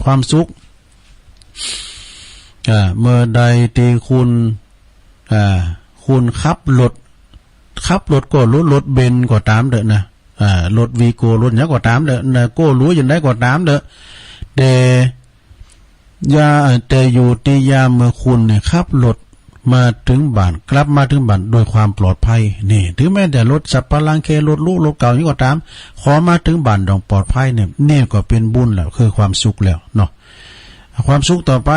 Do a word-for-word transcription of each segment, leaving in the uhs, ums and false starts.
ความสุข อ่า เมื่อใดตี้คุณ อ่า คุณขับรถ ขับรถก็ลุ รถเบนซ์ก็ต๋ามเต๊อะนะ อ่า รถวีโก้ รถหยังก็ต๋ามเต๊อะนะ ก็ลุยอย่างใดก็ต๋ามเต๊อะ แต่ ยา แต่อยู่ตี้ยามเมื่อคุณเนี่ยขับรถมาเถิงบ้าน กลับมาเถิงบ้านด้วยความปลอดภัย นี่ เถิงแม้แต่รถสับปะรังเค รถลุ รถเก๋าหยังก็ต๋าม ขอมาเถิงบ้านต้องปลอดภัยเนี่ย นี่ก็เป๋นบุญแล้ว คือความสุขแล้วเนาะ ความสุขต่อไป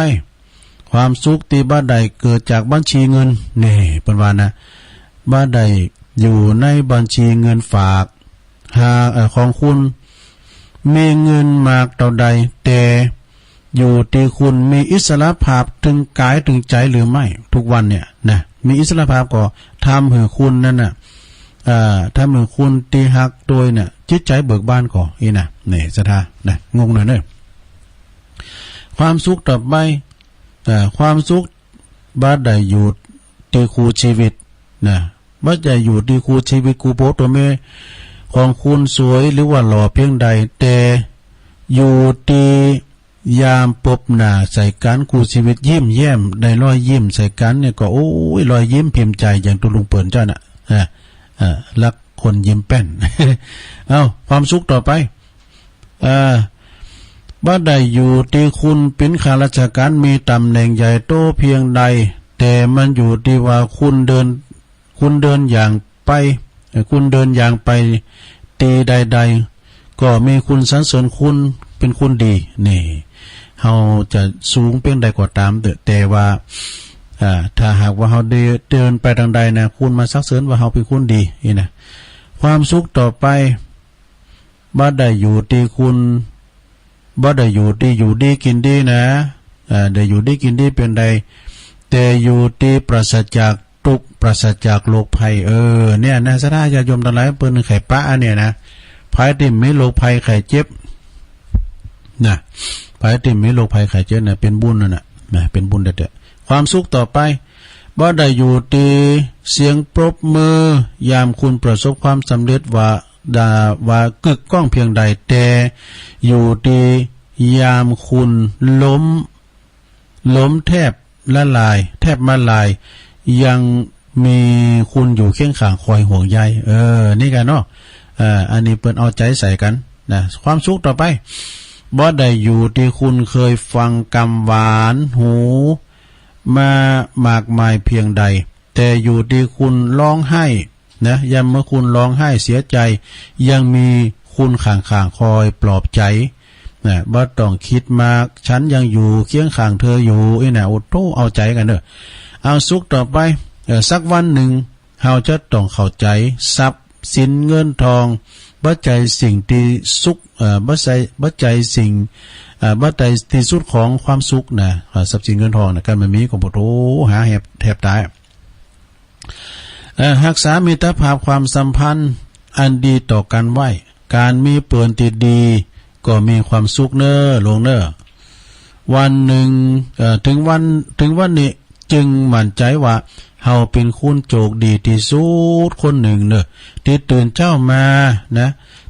ความสุขตี้บ่ได้เกิดจากบัญชีเงิน นี่ เปิ้นว่านะ บ่ได้อยู่ในบัญชีเงินฝาก หาก เอ่อ ของคุณมีเงินมากเต้าใด แต่อยู่ตี้คุณมีอิสรภาพเถิงก๋ายเถิงใจ๋หรือไม่ ทุกวันเนี่ยนะ มีอิสรภาพก็ทำหื้อคุณนั้นน่ะ เอ่อ ทำหื้อคุณตี้ฮักโตยเนี่ย จิตใจ๋เบิกบานก่อ อี้นะ นี่ ศรัทธานะ งงหน่อยเน่อ ความสุขต่อไป เอ่อ ความสุขบ่ได้อยู่ตี้คู่ชีวิตนะ บ่ได้อยู่ตี้คู่ชีวิต คู่ผัวตั๋วเมียของคุณสวยหรือว่าหล่อเพียงใด แต่อยู่ตี้ยามปบหน้าใส่กั๋น คู่ชีวิตยิ้มแย้ม ได้รอยยิ้มใส่กั๋นเนี่ยก็ โอ้ย รอยยิ้มพิมพ์ใจ๋อย่างตุ๊ลุงเปิ้นเจ้าน่ะ อ่า อ่า ฮักคนยิ้มแป้น เอ้า ความสุขต่อไป เอ่อ บ่ได้อยู่ตี้คุณเป๋นข้าราชก๋าน มีต๋ำแหน่งใหญ่โตเพียงใด แต่มันอยู่ตี้ว่าคุณเดิน คุณเดินอย่างไป เอ่อ คุณเดินอย่างไปตี้ใดๆ ก็มีคุณสรรเสริญคุณเป๋นคนดี นี่ เฮาจะสูงเปียงใดก็ต๋ามเต๊อะ แต่ว่า อ่า ถ้าหากว่าเฮาเดิน เดินไปตางใดนะ คุณมาสรรเสริญว่าเฮาเป๋นคนดี อี้นะ ความสุขต่อไป บ่ได้อยู่ตี้คุณ บ่ได้อยู่ตี้อยู่ดีกิ๋นดีนะ อ่า ได้อยู่ดีกิ๋นดีเปียงใด แต่อยู่ตี้ปราศจากตุ๊กข์ ปราศจากโรคภัย เออ เนี่ยนะ ศรัทธาญาติโยมตังหลาย เปิ้นใค่ปะอันเนี่ยนะ ใผตี้มีโรคภัยไข้เจ็บนะ ใผตี้มีโรคภัยไข้เจ็บนะ เป๋นบุญนั่นน่ะนะ เป๋นบุญแต๊ๆ ความสุขต่อไป บ่ได้อยู่ตี้เสียงปรบมือยามคุณประสบความสำเร็จว่า ด่าว่ากึกก้องเพียงใด แต่อยู่ตี้ยามคุณล้ม ล้มแทบละลาย แทบมะลาย ยังมีคุณอยู่เคียงข้างคอยห่วงใย เออ นี่กั๋นเนาะ เออ อันนี้เปิ้นเอาใจ๋ใส่กั๋นนะ ความสุขต่อไป บ่ได้อยู่ตี้คุณเคยฟังกำหวานหูมามากมายเพียงใด แต่อยู่ตี้คุณฮ้องไห้ นะ ยามเมื่อคุณฮ้องไห้เสียใจ๋ ยังมีคุณข้างๆ คอยปลอบใจ๋ นะ บ่ต้องกึ๊ดมาก ฉันยังอยู่เคียงข้างเธออยู่ อี้นะ โอ้โธ่ เอาใจ๋กั๋นเน่อ เอาสุขต่อไป เอ่อ สักวันนึ่ง เฮาจะต้องเข้าใจ๋ ทรัพย์สินเงินทอง บ่ใจ้สิ่งตี้สุข เอ่อ บ่ใจ้ บ่ใจ้สิ่ง เอ่อ บ่ใจ้ตี้สุดของความสุขนะ เอ่อ ทรัพย์สินเงินทองนะ คันบ่มีก็ โอ้โธ่ หาแหบ แหบต๋าย เอ่อ ฮักษามิตรภาพความสัมพันธ์อันดีต่อกั๋นไว้ ก๋านมีเปิ้นตี้ดีก็มีความสุขเน่อ หลวงเน่อ วันนึ่ง เอ่อ เถิงวัน เถิงวันนี้จึงหมั่นใจ๋ว่า เฮาเป๋นคนโจคดีตี้สุดคนนึ่งเน่อ ตี้ตื่นเจ๊ามานะ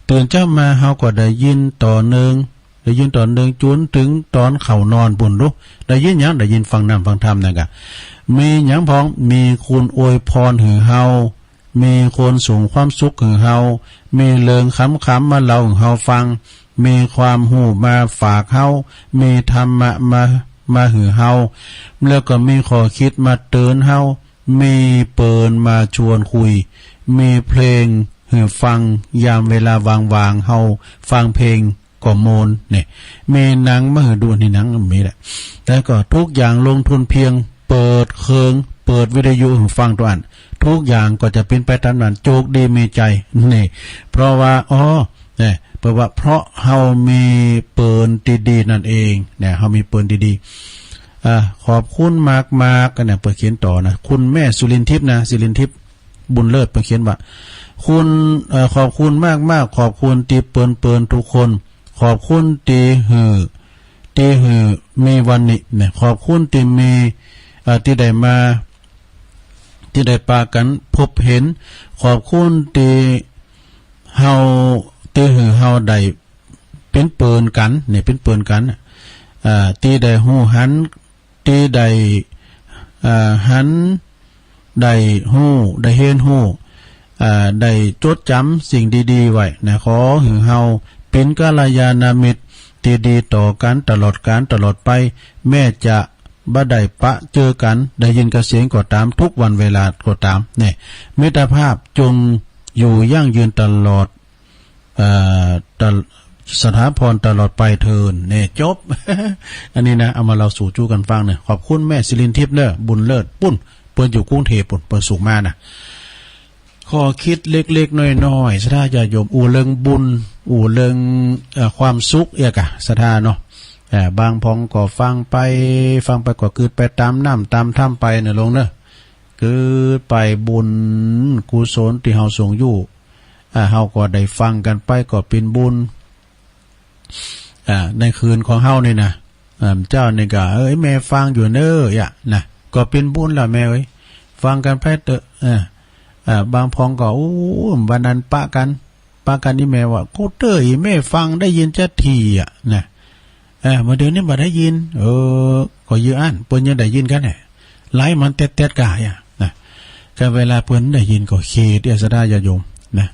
ตื่นเจ๊ามาเฮาก็ได้ยินต่อเนื่อง ได้ยินต่อเนื่องจ๋นเถิงต๋อนเข้านอนปู้นดู ได้ยินหยัง ได้ยินฟังน้ำฟังธรรมนั่นก่ะ มีหยังพ่อง มีคนอวยพรหื้อเฮา มีคนส่งความสุขหื้อเฮา มีเรื่องขำๆ มาเล่าหื้อเฮาฟัง มีความฮู้มาฝากเฮา มีธรรมะมา มาหื้อเฮา แล้วก็มีข้อคิดมาเตื๋อนเฮา มีเปิ้นมาชวนคุย มีเพลงหื้อฟัง ยามเวลาว่างๆ เฮาฟังเพลงก็ม่วนเนี่ย มีหนังมาหื้อดู นี่หนังมีแหละ แล้วก็ทุกอย่างลงทุนเพียง เปิดเครื่อง เปิดวิทยุหื้อฟังเต้าอั้น ทุกอย่างก็จะเป๋นไปต๋ามนั้น โจคดีมีใจ๋ นี่ เพราะว่า อ้อ เนี่ย เพราะว่า เพราะเฮามีเปิ้นตี้ดีนั่นเอง เนี่ย เฮามีเปิ้นตี้ดี อ่า ขอบคุณมากๆ กั๋นเนี่ย เปิ้นเขียนต่อนะ คุณแม่สุรินทร์ทิพย์นะ สุรินทร์ทิพย์ บุญเลิศ เปิ้นเขียนว่า คุณ เอ่อ ขอบคุณมากๆ ขอบคุณตี้เปิ้นๆ ทุกคน ขอบคุณตี้หื้อ ตี้หื้อมีวันนี้เนี่ย ขอบคุณตี้มี เอ่อ ตี้ได้มา ตี้ได้ปะกั๋นพบหัน ขอบคุณตี้เฮา ตี้หื้อเฮาได้ เป๋นเปิ้นกั๋น เนี่ย เป๋นเปิ้นกั๋น เอ่อ ตี้ได้ฮู้หัน ตี้ได้ เอ่อ หัน ได้ฮู้ ได้เฮียนฮู้ เอ่อ ได้จดจ๋ำสิ่งดีๆ ไว้นะ ขอหื้อเฮาเป๋นกัลยาณมิตรตี้ดีต่อกั๋นตลอดกาลตลอดไป แม้จะบ่ได้ปะเจอกั๋น ได้ยินกระเสียงก็ต๋าม กู้วันเวลาก็ต๋าม เนี่ย มิตรภาพจงอยู่ยั่งยืนตลอด เอ่อ ตะ สถาพรตลอดไปเทิน เนี่ย จบ อันนี้นะ เอามาเล่าสู่จู้กั๋นฟังเนี่ย ขอบคุณแม่สิรินทิพย์เน่อ บุญเลิศ ปู๊น เปิ้นอยู่กรุงเทพฯ ปู๊น เปิ้นส่งมานะ ข้อคิดเล็กๆ น้อยๆ ศรัทธาญาติโยม อู้เรื่องบุญ อู้เรื่อง เอ่อ ความสุข เอี้ยก่ะ ศรัทธาเนาะ เอ่อ บางพ่องก็ฟังไป ฟังไปก็กึ๊ดไปต๋ามน้ำต๋ามถ้ำไปเน่อ โยมเน่อ กึ๊ดไปบุญกุศลตี้เฮาส่งอยู่ อ่า เฮาก็ได้ฟังกั๋นไปก็เป๋นบุญ อ่า ในคืนของเฮานี่นะ อ่า เจ้านี่ก็ เอ้ย แม่ฟังอยู่เน่อ เอี้ยนะ ก็เป๋นบุญละแม่เอ้ย ฟังกั๋นไปเต๊อะ เออ อ่า บางพ่องก็ โอ้ วันนั้นปะกั๋น ปะกั๋น อี่แม่ว่า โกเตอร์ อี่แม่ฟังได้ยินจ๊ะทีอะนะ เออ บ่าเดี่ยวนี้บ่ได้ยิน เออ ก็เยียะอั้น เปิ้นยังได้ยินกั๋นแหละ ไลฟ์มันแต๊ดๆ ก่าอะนะ ก็เวลาเปิ้นได้ยินก็เขต เอี้ย ศรัทธาญาติโยมนะ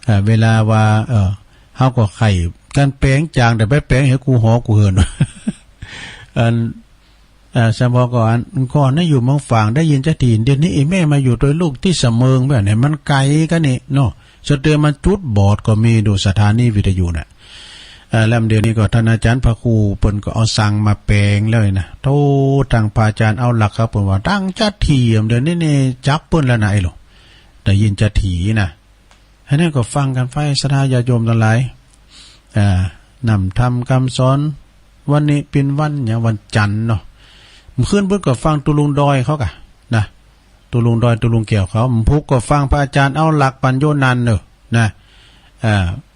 เอ่อ เวลาว่า เอ่อ เฮาก็ใค่กั๋นแป๋งจาง แต่ไปแป๋งหื้อกูหอกูเหิน อัน เอ่อ สมภารก็อันก่อนนะอยู่เมืองฝางได้ยินจ๊ะที เดี๋ยวนี้อี่แม่มาอยู่ตวยลูกตี้สะเมิงแบบนี้ มันไก๋กั๋นนี่เนาะ สะเตือนมันจุดบอดก็มี ดูสถานีวิทยุน่ะ เอ่อ แล้วเดี๋ยวนี้ก็ต้านอาจ๋ารย์พระครูเปิ้นก็เอาสังมาแป๋งแล้วนี่นะ โธ่ ตังพระอาจ๋ารย์เอาหลักครับ เปิ้นว่าดังจ๊ะที เดี๋ยวนี้นี่จับเปิ้นแล้วนะ ไอ้หลู ได้ยินจ๊ะทีนะ อันนั้นก็ฟังกั๋นไป ศรัทธาญาติโยมตังหลาย อ่า น้ำธรรมกำสอน วันนี้เป๋นวันหยัง วันจันทร์เนาะ เมื่อคืนเปิ้นก็ฟังตุ๊ลุงดอยเขาก่ะนะ ตุ๊ลุงดอย ตุ๊ลุงแก้วเขา เมื่อพุธก็ฟังพระอาจ๋ารย์เอาหลักปั๋ญโญนันท์เน่อนะ อ่า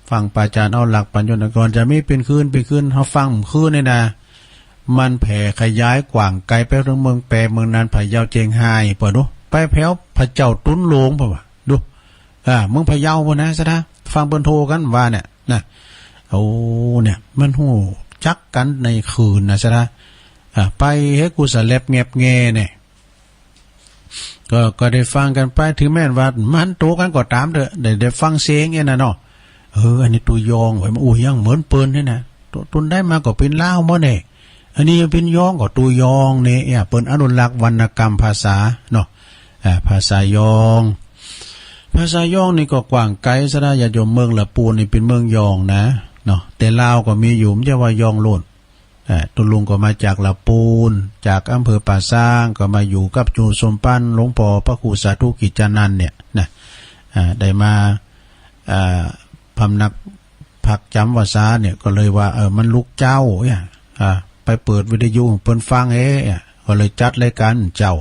ฟังพระอาจ๋ารย์เอาหลักปั๋ญโญนันท์ ก่อนจะมีเป๋นคืน เป๋นคืน เฮาฟังเมื่อคืนนี่นะ มันแผ่ขยายกว้างไก๋ไปเถิงเมืองแปเมืองนาน พะเยา เจียงฮาย เปิ้นดู ไปแถวพระเจ้าตุ๊นโลง เปิ้นว่า ดู อ่า เมืองพะเยาปู๊นนะ ศรัทธา ฟังเปิ้นโทกั๋นว่าเนี่ยนะ โอ้ เนี่ย มันฮู้จักกั๋นในคืนนะ ศรัทธา อ่า ไปหื้อกูสะแลบแงบแงเนี่ย ก็ ก็ได้ฟังกั๋นไป ถึงแม้นว่ามันโตกั๋นก็ต๋ามเต๊อะ ได้ ได้ฟังเสียงเอี้ยนะเนาะ เออ อันนี้ตุ๊ยองเว้ย มันอู้หยังเหมือนเปิ้นนี่นะ ตุ๊ ตุ๊นได้มาก็เป๋นลาวหมดเนี่ย อันนี้ยังเป๋นยองก็ตุ๊ยองเนี่ย เอี้ย เปิ้นอนุรักษ์วรรณกรรมภาษาเนาะ อ่า ภาษายอง ภาษายองนี่ก็กว้างไก๋ ศรัทธาญาติโยม เมืองละปูนนี่เป๋นเมืองยองนะเนาะ แต่ลาวก็มีอยู่ บ่ใจ้ว่ายองโลด อ่า ตุ๊ลุงก็มาจากละปูน จากอำเภอป่าซาง ก็มาอยู่กับจูสมปัน หลวงป้อพระครูสาธุกิจจานันท์เนี่ยนะ อ่า ได้มา อ่า พำนักพักจ๋ำวรรษาเนี่ย ก็เลยว่า เออ มันลุกเจ๊าเนี่ย อ่า ไปเปิดวิทยุเปิ้นฟังเอ๊ะ ก็เลยจัดรายก๋านเจ๊า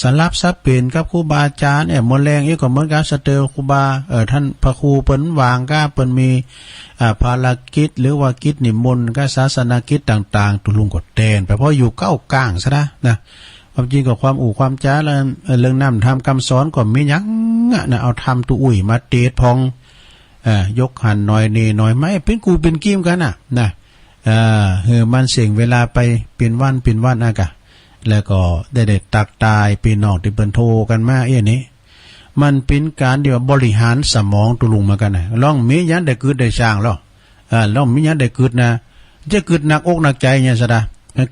สลับสับเป๋นกับครูบาอาจ๋ารย์เนี่ย เมื่อแลงเอ๊ะก็เหมือนกั๋น สะเตือนครูบา เอ่อ ต้านพระครูเปิ้นว่างก้า เปิ้นมี อ่า ภารกิจ หรือว่ากิจนิมนต์กับศาสนกิจต่างๆ ตุ๊ลุงก็แตนไป เพราะอยู่เก้ากลางศรัทธานะ ความจริงก็ความอู้ความจ๋าแล้ว เอ่อ เรื่องน้ำธรรมกำสอนก็มีหยังอะนะ เอาธรรมตุ๊อุ้ยมาเตสน์พ่อง เอ่อ ยกหั้นหน่อยนี่หน่อย ไม่เป๋นกู่เป๋นกีมกั๋นน่ะนะ เอ่อ หื้อมันเสี้ยงเวลาไปเป๋นวันเป๋นวันอะก่ะ แล้วก็ได้ ได้ตั๊กตายปี้น้องตี้เปิ้นโทกั๋นมาเอี้ยนี่ มันเป๋นก๋านตี้ว่าบริหารสมองตุ๊ลุงเหมือนกั๋นนะ ลองมีหยังได้กึ๊ดได้ซ่างลอ เอ่อ ลองมีหยังได้กึ๊ดนะ จะกึ๊ดหนักอกหนักใจ๋เนี่ยศรัทธา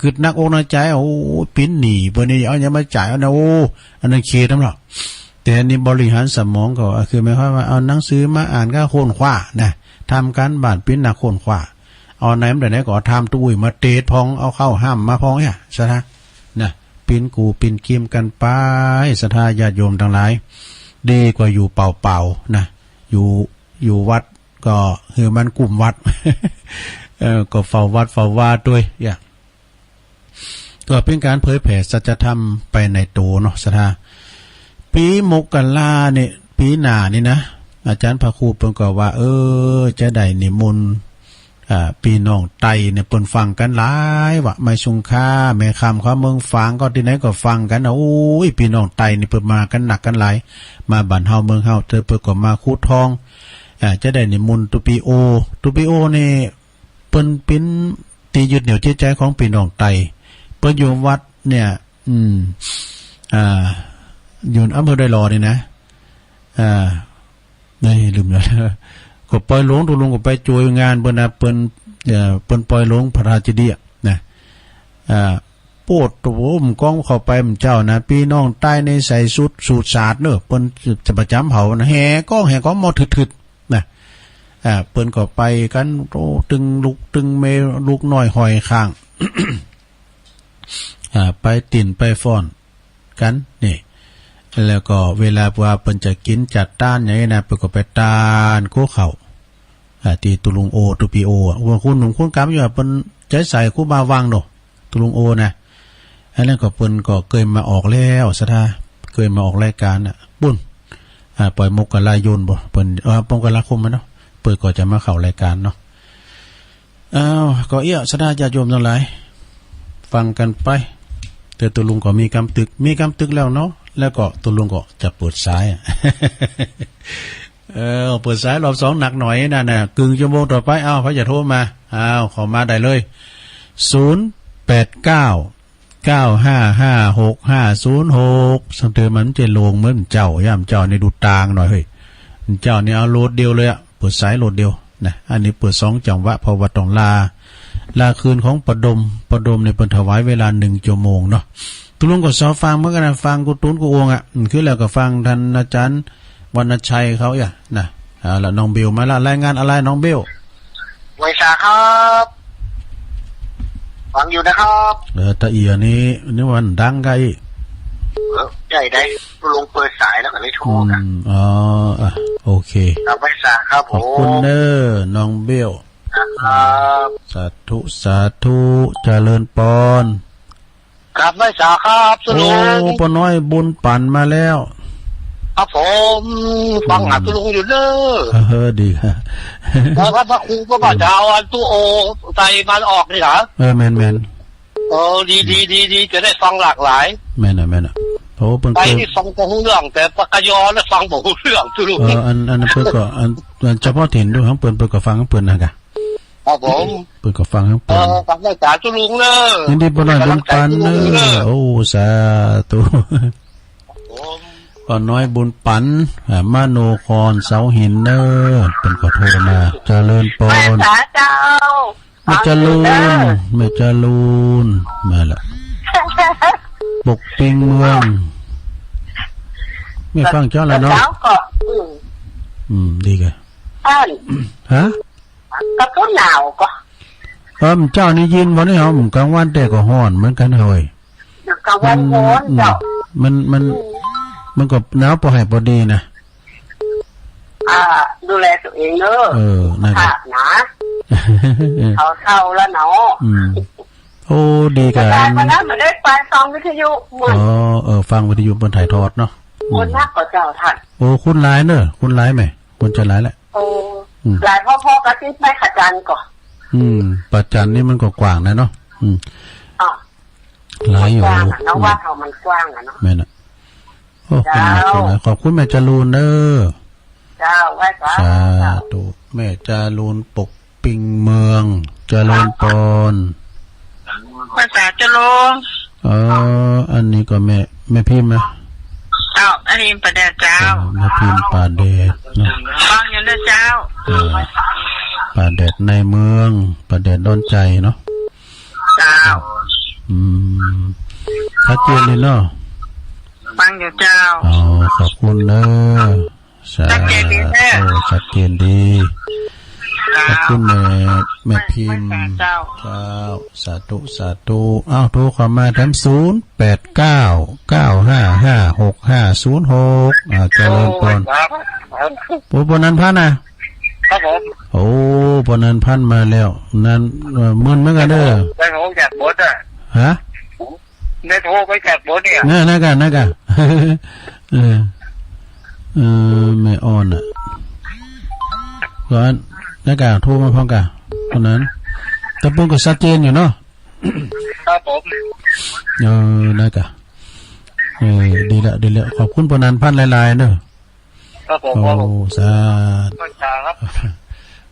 กึ๊ดหนักอกหนักใจ๋ โอ้ เป๋นหนี้เปิ้นนี่ เอาหยังมาจ่ายเอานะ โอ้ อันนั้นเขตน้ำลอ แต่อันนี้บริหารสมองก็ คือหมายความว่าเอาหนังสือมาอ่านก็ค้นคว้านะ ทำก๋านบ้านเป๋นนักค้นคว้า เอาไหนมาได้ไหนก็เอาธรรมตุ๊อุ้ยมาเตสน์พ่อง เอาเข้าห้ามมาพ่องเนี่ยศรัทธานะ เป๋นกู่เป๋นกีมกั๋นไป ศรัทธาญาติโยมตังหลาย ดีกว่าอยู่เปล่าๆ นะ อยู่ อยู่วัดก็หื้อมันกุ้มวัด เออ ก็เฝ้าวัดเฝ้าวาตวย อย่าง ก็เป๋นก๋านเผยแผ่สัจธรรมไปในตั๋วเนาะศรัทธา ปี๋มกราเนี่ย ปี๋หน้านี่นะ อาจ๋ารย์พระครูเปิ้นก็ว่า เออ จะได้นิมนต์ อ่า ปี้น้องไตเนี่ยเปิ้นฟังกั๋นหลายว่า แม่สุงคา แม่ค่ำ คำเมืองฝาง ก็ตี้ไหนก็ฟังกั๋นนะ โอ้ย ปี้น้องไตนี่เปิ้นมากั๋นหนักกั๋นหลาย มาบ้านเฮาเมืองเฮาเต๊อะ เปิ้นก็มาขุดทอง อ่า จะได้นิมนต์ตุ๊ปีโอ ตุ๊ปีโอนี่ ปิ้นเป๋นตี้ยึดเหนี่ยวจิตใจ๋ของปี้น้องใต้ เปิ้นอยู่วัดเนี่ย อืม อ่า อยู่อำเภอดอยหล่อนี่นะ อ่า นี่ลืมแล้ว ก็ปอยหลวง ตุ๊ลุงก็ไปจ้วยงานเปิ้นนะ เปิ้น เอ่อ เปิ้นปอยหลวงพระธาตุเจดีย์อะนะ อ่า โป๊ดโห ก้องเข้าไป หมู่เจ้านะ ปี้น้องใต้ในใส่ชุดสูทสาดเนาะ เปิ้นจะประจ๋ำเผานะ แห่ก้อง แห่ก้องหม้อทึดๆ นะ อ่า เปิ้นก็ไปกั๋น โอ้ ตึงลูกตึงเมย์ ลูกน้อยห้อยข้าง อ่า ไปตี๋นไปฟ้อนกั๋น นี่ แล้วก็เวลาว่าเปิ้นจะกิ๋นจัดต้านอย่างนี้นะ เปิ้นก็ไปตานกู้เข้า อ่า ตี้ตุ๊ลุงโอ ตุ๊ปี้โออะ ว่าคนหนุ่มคนก๋ำอยู่อะ เปิ้นใจ๋ใส่ครูบาวังเนาะ ตุ๊ลุงโอนะ อันนั้นก็เปิ้นก็เกยมาออกแล้ว ศรัทธา เกยมาออกรายก๋านน่ะ ปุ้น อ่า ปอยมกราโยนบ่ เปิ้น เอ่อ มกราคมอะเนาะ เปิ้นก็จะมาเข้ารายก๋านเนาะ อ้าว ก็เอี้ย ศรัทธาญาติโยมตังหลาย ฟังกั๋นไป แต่ตุ๊ลุงก็มีกำตึก มีกำตึกแล้วเนาะ แล้วก็ตุ๊ลุงก็จะเปิดสายอะ เออ เปิดสายรอบสองหนักหน่อยนั่นน่ะ กึ่งชั่วโมงต่อไป อ้าว ใผจะโทรมา อ้าว เข้ามาได้เลย ศูนย์แปดเก้า เก้าห้าห้าหกห้าศูนย์หก สังเตอมันจะโล่งเหมือนเจ้า ย่ามเจ้านี่ดูตางหน่อยเฮ้ย เจ้านี่เอาโหลดเดียวเลยอะ เปิดสายโหลดเดียวนะ อันนี้เปิดสองจังหวะ เพราะว่าต้องลา ลาคืนของป้อดม ป้อดมนี่เปิ้นถวายเวลาหนึ่งชั่วโมงเนาะ ตุ๊ลุงก็เซาฟังเหมือนกั๋นนะ ฟังกู้ตุ๊นกู้อวงอะ อืม คือแล้วก็ฟังต้านอาจ๋ารย์วรรณชัยเขาอะนะ เอาละ น้องเบลมาละ รายงานอะไรน้องเบล ไหว้สาครับ ฟังอยู่นะครับ เออ ตะเอียนี่นึกว่ามันดังไกล เออ ใหญ่ได้ ตุ๊ลุงเปิดสายแล้วก็เลยโทรกัน อืม อ๋อ อ่ะ โอเค ครับ ไหว้สาครับ ขอบคุณ ผม เน้อ น้องเบล ครับ สาธุ สาธุ เจริญปอน ครับ ไหว้สาครับ ตุ๊ลุง โอ้ ป้อน้อยบุญปั๋นมาแล้ว ครับผม ฟังหา อืม ตุ๊ลุงอยู่เน้อ เออ ดีครับ แล้วพระครูก็มาจะเอาอันตุ๊โอใส่มันออกนี่เหรอ เออ แม่นๆ เออ ดี อืม ดี ดี ดี จะได้ฟังหลากหลาย แม่นน่ะ แม่นน่ะ โอ้ เปิ้น ไป เปิ้น นี่ฟังบ่ฮู้เรื่อง แต่ปากกยอแล้วฟังบ่ฮู้เรื่อง ตุ๊ลุง เออ อัน อันนั้นเปิ้นก็ อัน อันเฉพาะถิ่นดูของเปิ้น เปิ้นก็ฟังของเปิ้นนะกะ ครับผม เปิ้นก็ฟังของ เอ เปิ้น อ ฟังได้สาธุลุงเน้อ ยินดีป้อน้อยบุญปั๋นเน้อ เป็นกำลังใจให้ลุงเน้อ โอ้ สาธุ ครับผม ป้อน้อยบุญปั๋น อ่า มโนครเสาหินเน้อ เปิ้นก็โทรมา เจริญปอน ไหว้สาเจ้า แม่จรูน ฟังอยู่เน้อ แม่จรูน มาละ ปกปิงเมือง แม่ฟังเจ้าละเนาะ เจ้าก็ อืม อืม ดีกะ อ่าน ฮะ กะผู้หนาวก็ เออ เจ้านี่ยินบ่นี่เหรอ กลางวันแต่ก็ฮ้อนเหมือนกั๋นเฮ้ย กลางวันฮ้อนเจ้า มัน มัน อืม มันก็หนาวปอใหญ่ปอดีนะ อ่า ดูแลตัวเองเน้อ เออ นั่นแหละ สุขภาพนะ เฒ่าๆ แล้วเนาะ อืม โอ้ ดีกะ เสียดายมาแล้ว บ่ได้ไปฟังวิทยุมื้อ อ๋อ เออ ฟังวิทยุเปิ้นถ่ายทอดเนาะ อืม คนนักก็เจ้าท่าน โอ้ คนหลายเน้อ คนหลายแหม คนจะหลายแหละ โอ้ อืม หลายพอๆ กับตี้ไปพระจันทร์ก่อ อืม พระจันทร์นี่มันก็กว้างนะเนาะ อืม อ่ะ หลายอยู่ กว้างอะเนาะ อืม วัดเฮามันกว้างอะเนาะ แม่นน่ะ โอ้ เจ้า คนหลาย คนหลาย ขอบคุณแม่จรูนเน้อ เจ้า ไหว้สา สาธุ แม่จรูนปกปิงเมือง เจริญปอน ไหว้สาเจ้าลุง เออ อันนี้ก็แม่ แม่พิมพ์นะ เจ้า อันนี้ป่าแดดเจ้า เออ แม่พิมพ์ป่าแดดเนาะ ฟังอยู่นะเจ้า เออ ป่าแดดในเมือง ป่าแดดดอนใจ๋เนาะ เจ้า อืม ชัดเจนเลยเนาะ ฟังอยู่เจ้า อ๋อ ขอบคุณเน้อ สาธุ ชัดเจนดีเน้อ โอ้ ชัดเจนดี เจ้า ขอบคุณแม่ แม่พิมพ์ เจ้า เจ้า สาธุ สาธุ อ้าว โทรเข้ามาแถม ศูนย์แปดเก้า เก้าห้าห้า หกห้าศูนย์หก อ่า เจริญปอน โอ้ ครับ โอ้ ป้อนันพันธ์นะ ครับผม โอ้ ป้อนันพันธ์มาแล้ว นั่น เอ่อ มึนเหมือนกั๋นเน้อ ได้โทรจากบนอะ ฮะ ได้โทรไปจากบนเนี่ย นั่น นั่นกะ นั่นกะ เออ เออ แม่อ่อนน่ะ ก็นั่นกะ โทรมาพร้อมกะ คนนั้น แต่เปิ้นก็ชัดเจนอยู่เนาะ ครับผม เออ นั่นกะ เออ ดีละ ดีละ ขอบคุณป้อนันพันธ์หลายๆ เน้อ ครับผม โอ้ ครับผม สาธุ ครับ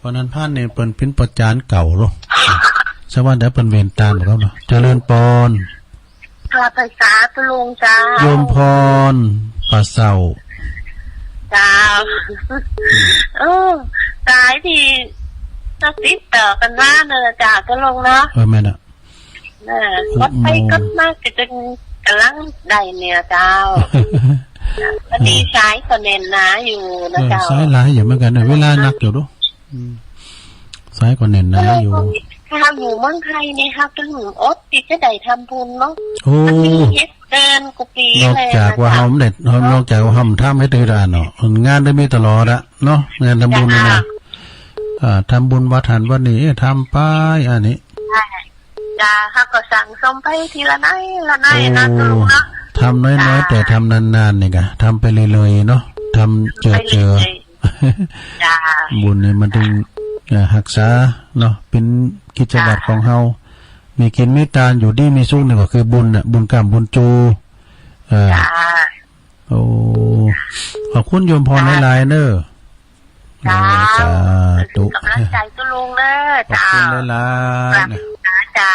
ป้อนันพานนี่เปิ้นเป๋นป้อจ๋ารย์เก่าลอ สะวันเดี๋ยวเปิ้นเว้นตานบ่ครับเนาะ เจริญปอน กราบไหว้สาธุลุงเจ้า โยมพร ป่าเศร้า เจ้า เออ สายตี้ติดต่อกั๋นมาเนาะเจ้า เจ้าลุงเนาะ เออ แม่นอะ เออ หกโมง กดไปกดมาก็จนก่ำลังได้เนี่ยเจ้า พอดีสายก็แน่นหนาอยู่นะเจ้า เออ สายหลายอยู่เหมือนกั๋นนะ เวลานักอยู่ดู อืม สายก็แน่นหนาอยู่ เฮาอยู่เมืองไทยนี่เฮาก็อดตี้จะได้ทำบุญเนาะ โอ้ มันมีเฮ็ดเดินกุฏิ นอกจากว่าเฮาบ่ได้ นอกจากว่าเฮาบ่ทำเฮ็ดได้เนาะ งานได้มีตลอดอะเนาะ งานทำบุญนี่นะ เจ้า อ่า ทำบุญวัดหั้นวัดนี้ เอ๊ะ ทำไป อันนี้ เจ้า เฮาก็สั่งสมไปทีละน้อยละน้อยนะ โอ้ เจ้าลุงเนาะ ทำน้อยๆ เจ้า แต่ทำนานๆ นี่กะ ทำไปเรื่อยๆ เนาะ ทำเจือๆ ไปเรื่อยๆ เจ้า บุญนี่มันตึง เอ่อ ฮักษาเนาะ เป๋นกิจวัตรของเฮา มีกิ๋นมีตาน อยู่ดีมีสุขนี่ก็คือบุญน่ะ บุญกล้ำบุญจู๋ เออ เจ้า โอ้ ขอบคุณโยมพรหลายๆ เน้อ เจ้า เออ สาธุ ก๋ำลังใจ๋เจ้าลุงเน้อ ขอบคุณหลายๆ เจ้า นะ เจ้า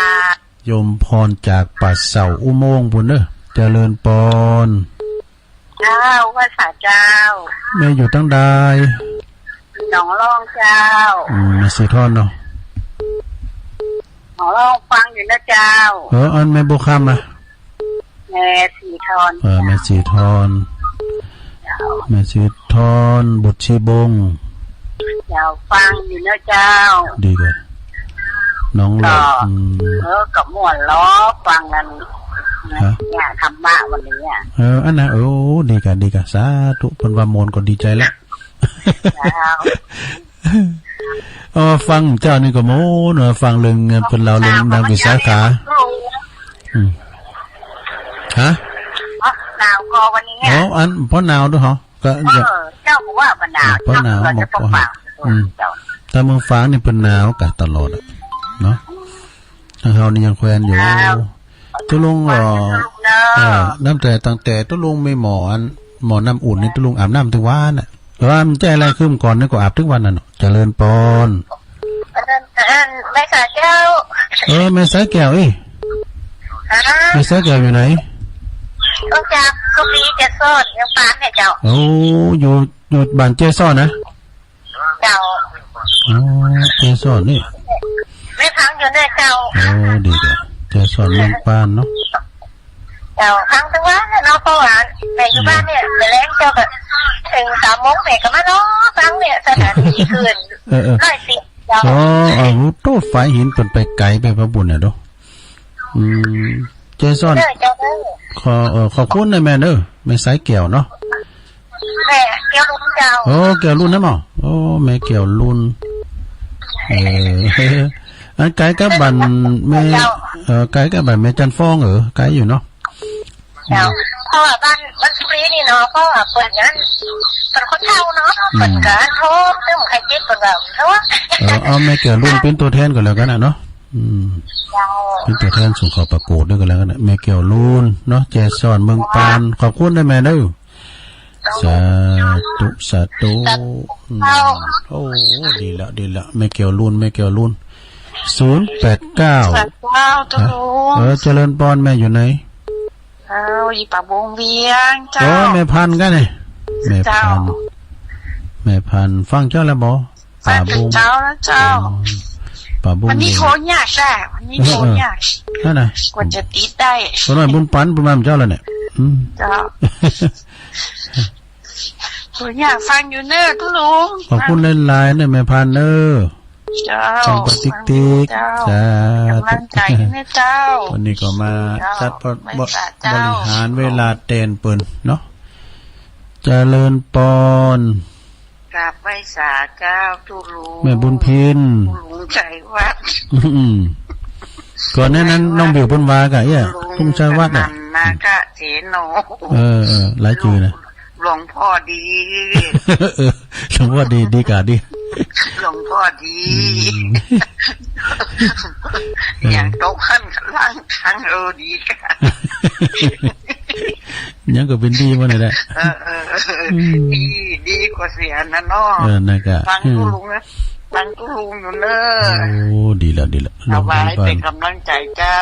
โยมพรจากป่าเศร้าอุโมงค์ปู๊นเน้อ เจริญปอน เจ้า ไหว้สาเจ้า แม่อยู่ตังใด หนองล่องเจ้า อืม แม่สีทอนเนาะ หนองล่องฟังอยู่นะเจ้า เออ อันแม่บัวคำอะ แม่สีทอน เออ แม่สีทอน เจ้า แม่สีทอน บุตรชีบง เจ้า ฟังอยู่นะเจ้า ดีกว่า น้องหลอด ก็ อืม เออ ก็ม่วนลอฟังกั๋นนะ ฮะ เนี่ย ธรรมะวันนี้อะ เออ อันนั้น โอ้ ดีกะ ดีกะ สาธุ เปิ้นว่าม่วนก็ดีใจ๋ละ เจ้า เออ ฟังเจ้านี่ก็ม่วนเนาะ ฟังเรื่องเปิ้นเล่าเรื่องนางวิสาขา อืม ฮะ หนาวก็วันนี้ อ๋อ อัน เพราะหนาวด้วยเหรอ ก็ เออ เจ้าก็ว่าบ่หนาว เพราะหนาว เจ้าก็จะ เมืองฝาง อืม เจ้า แต่เมืองฝางนี่เปิ้นหนาวกะตลอดอะ เนาะ ทางเฮานี่ยังแควนอยู่ เจ้า ตุ๊ลุงเหรอ ตุ๊ลุงเนาะ เออ นับแต่ ตั้งแต่ตุ๊ลุงมีหม้ออัน หม้อน้ำอุ่นนี่ตุ๊ลุงอาบน้ำตึงวันน่ะ แต่ว่ามันแจ้อะไรขึ้นก่อนนี่ก็อาบตึงวันน่ะเนาะ เจริญปอน อันนั้น อันนั้น แม่สายแก้ว เออ แม่สายแก้วเอ้ย ฮะ แม่สายแก้วอยู่ไหน ออกจากกุฏิเจสอนเมืองปานเนี่ยเจ้า โอ้ อยู่ อยู่บ้านเจสอนนะ เจ้า อ๋อ เจสอนนี่ แม่พังอยู่เนี่ยเจ้า โอ้ ดีจ้ะ เจสอนเมืองปานเนาะ เจ้า พังตึงวันเนาะ เพราะว่าแม่อยู่บ้านเนี่ย แม่แลงเจ้าก็เถิงสามโมงแม่ก็มานอนฟังเนี่ย สถานีคลื่น เออ เออ ร้อยสิบ เจ้า อ๋อ เอา โต้ ฝ่ายหินเปิ้นไปไก๋ไปพร้อมปู๊นน่ะเนาะ อืม เจสอน เจ้า เจ้า ขอ เออ ขอบคุณนะแม่เน้อ แม่สายแก้วเนาะ แม่แก้วลุนเจ้า โอ้ แก้วลุนนะหมอ โอ้ แม่แก้วลุน เออ อันไก๋กับบ้านแม่ เจ้า เออ ไก๋กับบ้านแม่จันทร์ฟอง เออ ไก๋อยู่เนาะ เจ้า เพราะว่าบ้าน บ้านสุรีนี่เนาะ เพราะว่าเปิ้นนั้น เปิ้นคนเฒ่าเนาะ อืม เปิ้นก็โทร เปิ้นใค่จิต เปิ้นก็โทร เออ เอาแม่แก้วลุนเป๋นตั๋วแทนก็แล้วกั๋นน่ะเนาะ อืม เจ้า เป๋นตั๋วแทนส่งเข้าประกวดด้วยก็แล้วกั๋นน่ะ แม่แก้วลุนเนาะ เจสอนเมืองปาน ขอบคุณนะแม่เน้อ สาธุ สาธุ อืม โอ้ ดีละ ดีละ แม่แก้วลุน แม่แก้วลุน ศูนย์แปดเก้า เจ้า ตุ๊ลุง เออ เจริญปอน แม่อยู่ไหน เจ้า อยู่ป่าบงเวียงเจ้า โอ้ แม่พันธุ์กั๋นนี่ แม่พันธุ์ เจ้า แม่พันธุ์ ฟังเจ้าแล้วบ่ ป่าบง เจ้าแล้วเจ้า อ๋อ ป่าบง วันนี้โทรยากจ้ะ วันนี้โทรยาก เออ เออ นั่นน่ะ กว่าจะติดได้ คนน้อยบุญปัน บุญมาเจ้าแล้วเนี่ย อืม เจ้า โทรยาก ฟังอยู่เน้อตุ๊ลุง ขอบคุณหลายๆ เน้อแม่พันธุ์เน้อ เจ้า ฟังไปติ๊กๆ เจ้า สาธุ ก๋ำลังใจ๋เน้อเจ้า วันนี้ก็มา เจ้า จัดบริ ไหว้สาเจ้า บริหารเวลาแตนเปิ้นเนาะ เจริญปอน กราบไหว้สาเจ้าตุ๊ลุง แม่บุญพิน ตุ๊ลุงชัยวัฒน์ อืม ก่อนหน้านั้นน้องบิวเปิ้นว่าก่ะ เอี้ย ตุ๊ลุงชัยวัฒน์น่ะ นันทนาคเสโน เออ เออ หลายจื้อนะ หลวงพ่อดี เออ หลวงพ่อดี ดีก่ะดี หลวงพ่อดี อืม อย่างโต๊ะขั้นล่างทาง เออ ดีก่ะ ยังก็เป๋นดีมาเนี่ยแหละ เออ เออ เออ อืม ดี ดีกว่าเสียนะเนาะ เออ นั่นก่ะ ฟังตุ๊ลุงนะ อืม ตังตุ๊ลุงอยู่เน่อ โอ้ ดีแล้ว ดีแล้ว เอาไว้ โรงพยาบาล เป๋นก๋ำลังใจ๋เจ้า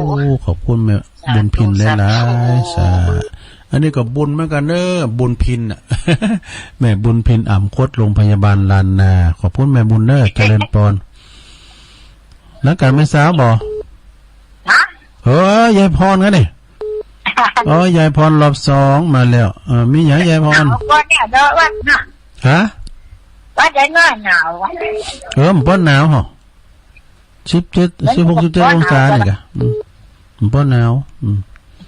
โอ้ ขอบคุณแม่ สาธุ บุญพินหลายๆ สาธุ สาธุ อันนี้ก็บุญเหมือนกั๋นเน่อ บุญพินน่ะ แม่บุญพิน อ่ำคด โรงพยาบาลล้านนา ขอบคุณแม่บุญเน่อ เจริญปอน แล้วกั๋นแม่สาวบ่ ฮะ เออ ยายพรกั๋นนี่ อ๋อ ยายพรรอบสองมาแล้ว เออ มีหยังยายพร หนาวก่อนเนี่ยเนาะ วัดน่ะ ฮะ วัดได้น้อยหนาวอะ เออ มันบ่หนาวหรอ สิบเจ็ด มัน สิบหก สิบเจ็ด บ่หนาว องศานี่กะ อืม มันบ่หนาว อืม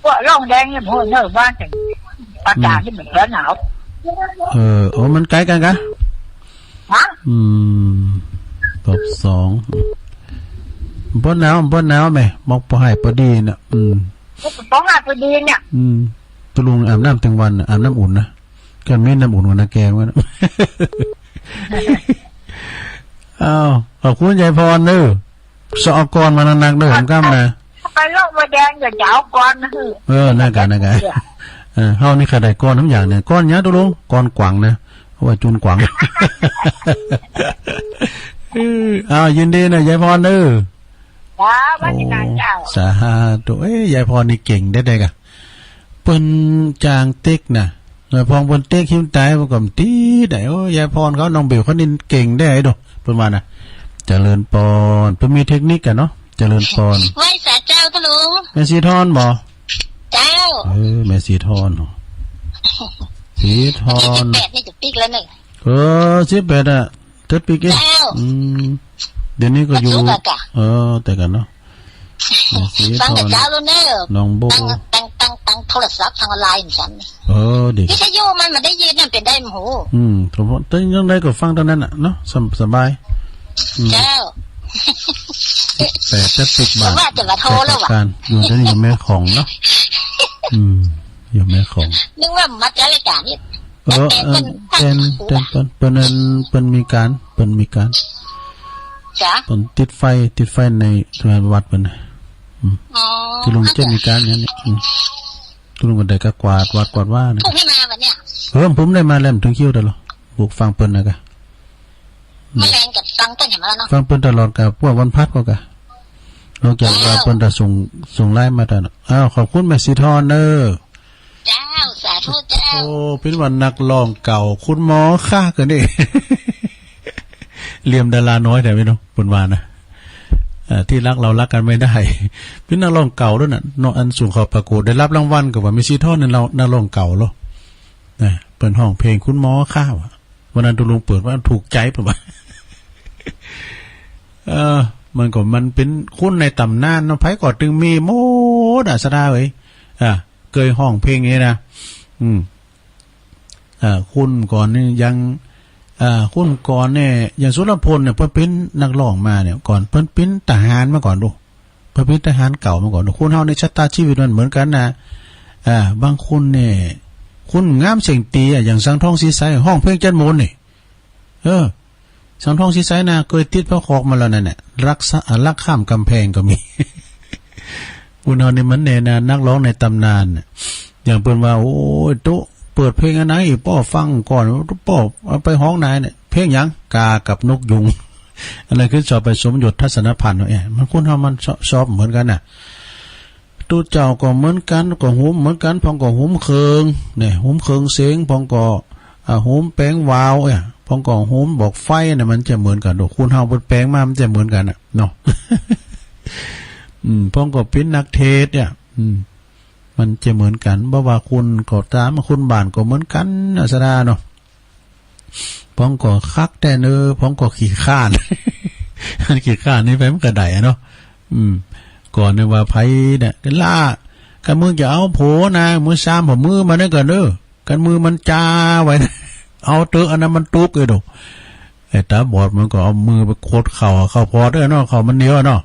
พวกร่องแดงเนี่ย โห เนอะ บ้านแต่ง อากาศ อืม นี่มันบ่หนาว เออ โอ้ มันใก้กั๋นกะ ฮะ อืม รอบสอง บ่หนาว บ่หนาวแม่ มองป้อห้ายป้อดีน่ะ อืม ป้อห้ายป้อดีเนี่ย อืม ตุ๊ลุงอาบน้ำตึงวันน่ะ อาบน้ำอุ่นนะ ก็มีน้ำอุ่นกว่านาแกมัน อ้าว ขอบคุณยายพรเน่อ สะเอากลอนมาหนักๆ เน่อ ค่ำๆ นะ ไปโลกบ่แดง เดี๋ยวจะเอากลอนมาหื้อ เออ นั่นกะ นั่นกะ เออ เฮานี่ข้าได้กลอนน้ำอย่างเนี่ย กลอนหยังตุ๊ลุง กลอนกวางนะ เอาไว้จูนกวาง เออ อ้าว ยินดีนะยายพรเน่อ จ้า สวัสดีค่ะ โอ้ เจ้า สาธุ เอ้ย ยายพรนี่เก่งแต๊ๆ กะ เปิ้นจางเต๊กนะ เออ พอเปิ้นเต๊กหิ้วต๋าย เปิ้นก็บ่ติดได้ โอ้ ยายพรเขา น้องเบลเขานี่เก่งแต๊โด เปิ้นว่านะ เจริญปอน เปิ้นมีเทคนิคกั๋นเนาะ เจริญปอน ไหว้สาเจ้าตุ๊ลุง แม่สีทอนบ่ เจ้า เออ แม่สีทอนเนาะ สีทอน สิบแปดนี่จะปิ๊กแล้วเน่อ เออ สิบแปดอะ เทิดปิ๊กเอ๊ะ เจ้า อืม เดี๋ยวนี้ก็อยู่ วันศุกร์อะกะ เออ แต่กั๋นเนาะ แม่สีทอน ฟังแต่เจ๊าแล้วเน่อ น้องโบ้ ตัง ตัง ตัง ตังโทรศัพท์ ตังออนไลน์เหมือนกั๋น เออ ดี วิทยุมันบ่ได้ยิน มันเป๋นได้บ่ฮู้ อืม ผมว่า แต่ยังไงก็ฟังตอนนั้นน่ะเนาะ สบ- สบาย อืม เจ้า แปดเจ็ดสิบบาท ว่าจะมาโทรแล้ววะ แปดเจ็ดสิบ อยู่ที่นี่ อยู่แม่ของเนาะ อืม อยู่แม่ของ นึกว่ามาจัดรายการนี่ เออ แต่ เออ เปิ้น เปิ้น เปิ้น เปิ้น เปิ้นอัน เปิ้นมีก๋าน เปิ้นมีก๋าน จ๊ะ เปิ้นติดไฟ ติดไฟในวัดเปิ้นน่ะ อืม อ๋อ ตุ๊ลุงจะมีก๋านอย่างนี้ อืม ตุ๊ลุงก็ได้กะกวาดวัดกวาดวาเนี่ย พรุ่งนี้มาวันเนี้ย เออ ผมได้มาแล้ว มันตึงคิวได้หรอ พวกฟังเปิ้นนะกะ มาแลงกับฟังเปิ้นอย่างนั้นเนาะ ฟังเปิ้นตลอดกะ พวกวันพฤหัสก็กะ นอกจากว่า เจ้า เปิ้นจะส่ง ส่งไลน์มาตลอด อ้าว ขอบคุณแม่สีทอนเน่อ เจ้า สาธุเจ้า โอ้ เปิ้นว่านักร้องเก่า คุณหมอคะ ก็นี่ เหลี่ยมดาราน้อยแท้ พี่น้อง เปิ้นว่านะ เอ่อ ที่รักเรารักกันไม่ได้ เปิ้นนักร้องเก่าตวยน่ะเนาะ อันส่งเข้าประกวดได้รับรางวัลก็ว่าแม่สีทอนนี่ นักร้องเก่าเนาะ นะ เปิ้นฮ้องเพลงคุณหมอคะ ว่า วันนั้นตุ๊ลุงเปิดว่าถูกใจ๋เปิ้นว่า เออ มันก็ มันเป๋นคุณในต๋ำนานเนาะ ใผก็ตึงมีหมดอะ สะดาเอ๋ย อ่ะ เกยฮ้องเพลงนี้นะ อืม อ่า คุณก่อนนี่ยัง อ่า คุณก่อนเนี่ย อย่างสุรพลเนี่ย เปิ้นเป๋นนักร้องมาเนี่ย ก่อน เปิ้นเป๋นทหารมาก่อนดู เปิ้นเป๋นทหารเก่ามาก่อนดู คนเฮาในชะตาชีวิตมันเหมือนกั๋นนะ อ่า บางคนเนี่ย คนงามเสียงตี๋อะ อย่างสังทองศรีใส ฮ้องเพลงเจ็ดมนต์นี่ เออ สังทองศรีใสนะ เกยติดพระคอกมาแล้วนั่นแหละ รักษา รักข้ามกำแพงก็มี คนเฮานี่มันแน่นะ นักร้องในต๋ำนานน่ะ อย่างเปิ้นว่า โอ้ย ตุ๊ เปิดเพลงอันไหน ป้อฟังก่อน ป้อเอาไปฮ้องไหนเนี่ย เพลงหยัง กากับนกยูง อันนั้นคือสอบไปสมยศทัศนพันธ์เนาะ เอ๊ะ มันคนเฮามันชอบ ชอบเหมือนกั๋นน่ะ ตุ๊เจ้าก็เหมือนกั๋น ก็หุมเหมือนกั๋น พ่องก็หุมเครื่อง เนี่ย หุมเครื่องเสียง พ่องก็ อ่า หุมแป๋งวาว เนี่ย พ่องก็หุมบอกไฟเนี่ย มันจะเหมือนกั๋น โอ้ คนเฮาเปิ้นแป๋งมา มันจะเหมือนกั๋นน่ะ เนาะ อืม พ่องก็เป๋นนักเทศน์เนี่ย อืม มันจะเหมือนกั๋น บ่ว่าคุณก็ต๋าม คุณบ้านก็เหมือนกั๋นน่ะ สะดาเนาะ พ่องก็คักแต๊เน่อ พ่องก็ขี้คร้าน ขี้คร้านนี่ไปมันก็ได้อะเนาะ อืม ก่อนเนี่ยว่าไผเนี่ย ล่า คันมึงจะเอาผัวนะ มึงซามหัวมือมันนั่นก่อนเน่อ คันมือมันจาไว้นะ เอาเต๊อะ อันนั้นมันตุ๊กเอ้ยโด ไอ้ต๋าบอดมันก็เอามือไปขดเข่า เข่าพอดเอ้ยเนาะ เข่ามันเหนียวเนาะ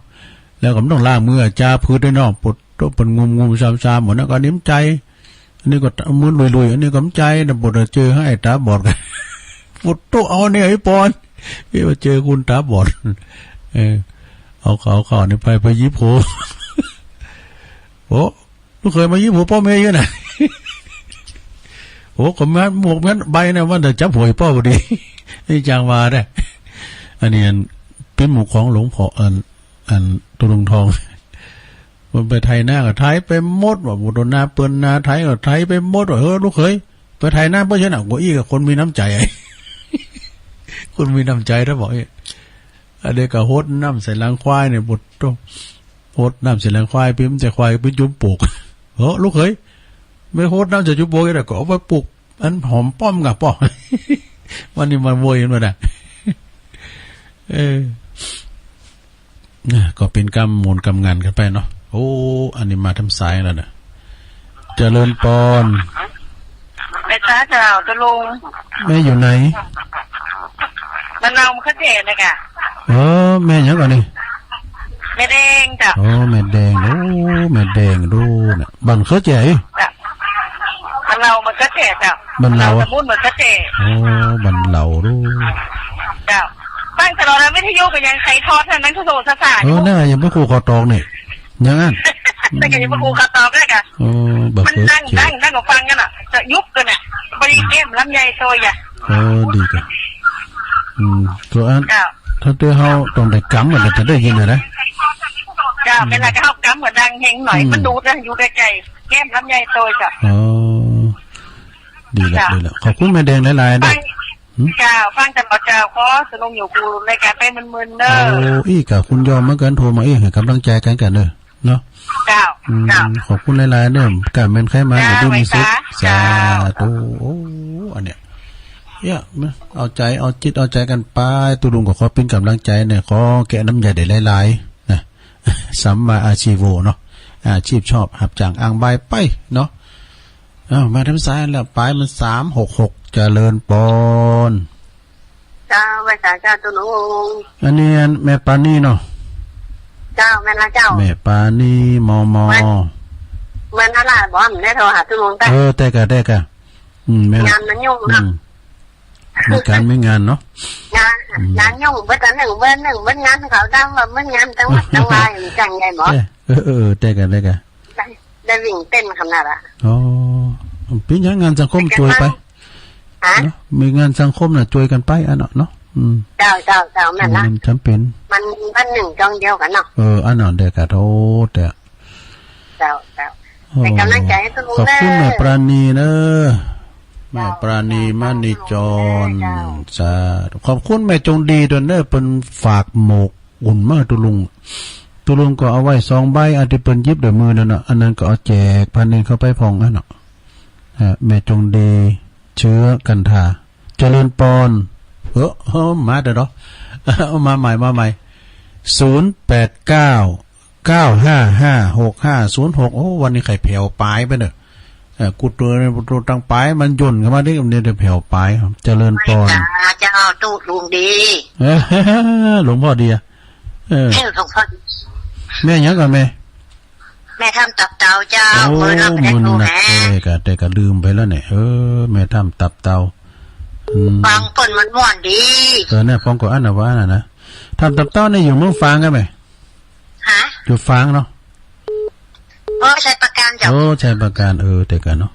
แล้วก็มันต้องล้างมือ จาผืดเอ้ยเนาะ ปวดโต๊ะ ปวดงุมงุมซามซามหมดนะ ก็อันนี้มันใจ๋ อันนี้ก็เอามือลุยๆ อันนี้ก็มันใจ๋ แต่ปวดเจอไอ้ต๋าบอดกัน ปวดโต๊ะ เอาเนี่ยไอ้ปอน พี่มาเจอคุณต๋าบอด เออ เอาเขา เขาเนี่ยไป ไปหยิบโห โอ้ ลูกเขยมาหยิบหัวป้อแม่อยู่น่ะ โอ้ ก็แม่นหมวกแม่นใบนะ ว่าแต่จับหัวไอ้ป้อพอดี นี่จังว่าได้ อันนี้อันปิ๊มหมู่ของหลวงพ่ออัน อันตุ๊ลุงทอง มันไปไถนาก็ไถไปหมดว่ะ หมดนาเปิ้นนาไถก็ไถไปหมดว่ะ เออ ลูกเขย ไปไถนาเปิ้นเชียวน่ะ กั๋วอี้กับคนมีน้ำใจ๋ คนมีน้ำใจ๋ ถ้าบอกอี้ อันเดียวก็หดน้ำใส่หลังควายเนี่ย บดโต้ หดน้ำใส่หลังควาย ปิ๊มใจ๋ควาย ปิ๊มจุ่มปลูก เออ ลูกเขย ไปหดน้ำใส่จุ่มปลูก แล้วก็เอาไปปลูก อันหอมป้อมก่ะป้อ วันนี้มาโวยกั๋นมาน่ะ เออ นะ ก็เป๋นกำหมุนกำงานกั๋นไปเนาะ โอ้ อันนี้มาทางสายแล้วน่ะ เจริญปอน แม่จ๋าเจ้า ตุ๊ลุง แม่อยู่ไหน บ้านเฮามันก็เจ๋งนะกะ เออ แม่หยังก่อนี่ แม่แดงเจ้า โอ้ แม่แดง โอ้ แม่แดงดูน่ะ บ้านเขาเจ๋ง เจ้า บ้านเฮามันก็เจ๋งเจ้า บ้านเฮา บ้านเฮาตะมุนมันก็เจ๋ง โอ้ บ้านเฮาดู เจ้า ฟังตลอดนะ วิทยุก็ยังใส่ทอดเท่านั้น ก็โทรสะสาร เออ นั่นน่ะ ยังบ่ฮู้ข่าวตองนี่ อย่างนั้น แต่ก็ยังบ่ฮู้ข่าวตองเลยกะ โอ้ บ่ มันดัง เจ๋ง ดัง ดังกว่าฟังกั๋นน่ะ จะยุบกั๋นน่ะ บ่ได้แก้มลำไยโตยอ่ะ เออ ดีจ้ะ อืม ก็อัน เจ้า ถ้าเต้าเฮาต้องได้กำมันก็จะได้ยินน่ะนะ เจ้า อืม เวลาเขากำเหมือนดังเฮงหน่อย อืม มันดูดนะ อยู่ไกลๆ แก้มลำไยโตยจ้ะ อ๋อ ดีละ เจ้า ดีละ ขอบคุณแม่แดงหลายๆ เด้อ ฟัง หืม เจ้า ฟังตลอดเจ้า ขอสนุกอยู่กูรายการไปมึนๆ เด้อ โอ้ อี้กะคุณยอมเหมือนกั๋น โทรมาอี้ หื้อกำลังใจ๋กั๋น กั๋นเด้อ เนาะ เจ้า อืม เจ้า ขอบคุณหลายๆ เด้อ ก้าแม่นใค่มา เจ้า อยู่ดีมีสุข ไหว้สา สาธุ เจ้า โอ้ อันเนี้ย เนี่ย เอาใจ๋ เอาจิต เอาใจ๋กั๋นไป ตุ๊ลุงก็ขอเป๋นกำลังใจ๋เนี่ย ขอแกะน้ำยาได้หลายๆ นะ สัมมาอาชีโวเนาะ อาชีพชอบ หับจ้างอ้างบายไปเนาะ เอ้า มาทางสายแล้ว ป๋ายมันสามหกหก เจริญปอน เจ้า ไหว้สาเจ้าตุ๊ลุง อันนี้อันแม่ปานีเนาะ เจ้า แม่นละเจ้า แม่ปานี มม แม่น แม่นละบ่ ได้โทรหาตุ๊ลุง เออ แต่กะ แต่กะ อืม แม่นละ งานมันยุ่งเนาะ อืม มีก๋านมีงานเนาะ งาน อืม งานยุ่ง เบิดอันนึ่ง เบิดนึ่ง เบิดงานเขาดังว่าเบิดงานจังหวัดจังหวัดอย่างจังไงหมอ เออ เออ เออ แต่กะ แต่กะ ได้วิ่งเต้นขนาดอะ อ๋อ เป๋นหยัง งานสังคมจ้วยไป ฮะ เนาะ มีงานสังคมน่ะ จ้วยกั๋นไปอันเนาะ เนาะ อืม เจ้า เจ้า เจ้า แม่นละ มันจ๋ำเป๋น มันวันนึ่งจ้องเดียวกั๋นเนาะ เออ อันนั้นเด้อกะ โธ่ แต่ เจ้า เจ้า โอ้ เป๋นกำลังใจ๋หื้อตุ๊ลุง ขอบคุณ เด้อ แม่ปราณีเน้อ แม่ปราณี มณีจร เจ้า สาธุ ขอบคุณแม่จงดีตวยเน้อ เปิ้นฝากหมวก อุ่นมาตุ๊ลุง ตุ๊ลุงก็เอาไว้สองใบ อันตี้เปิ้นหยิบด้วยมือนั่นน่ะ อันนั้นก็เอาแจกพันหนึ่งเข้าไปพ่องอันเนาะ อ่า แม่จงดี เชื้อกันทา เจริญปอน เออ เออ มาเด้อเนาะ เอามาใหม่ มาใหม่ ศูนย์แปดเก้า เก้าห้าห้า หกห้าศูนย์หก โอ้ วันนี้ใค่แผ่วป๋ายไปเน้อ เออ กูตัว ตัวตังป๋ายมันย่นเข้ามาดิ เนี่ย เดี๋ยวแผ่วป๋าย เจริญปอน เจ้าตุ๊ลุงดี เออ หลวงพ่อดีอะ เออ เออ หลวงพ่อดี แม่หยังก่อแม่ แม่ถ้ำตับเต่าเจ้า โอ้ มื้อนั้นแม่ มื้อนั้น แม่ แต่กะ แต่กะลืมไปแล้วเนี่ย เออ แม่ถ้ำตับเต่า อืม ฟังเปิ้นมันม่วนดี เออ เนี่ย ฟังก่อนอันน่ะ ว่าอันน่ะนะ ถ้ำตับเต่าเนี่ยอยู่เมืองฝางก่อแม่ ฮะ อยู่ฝางเนาะ โอ้ ชัยปราการเจ้า โอ้ ชัยปราการ เออ แต่กะเนาะ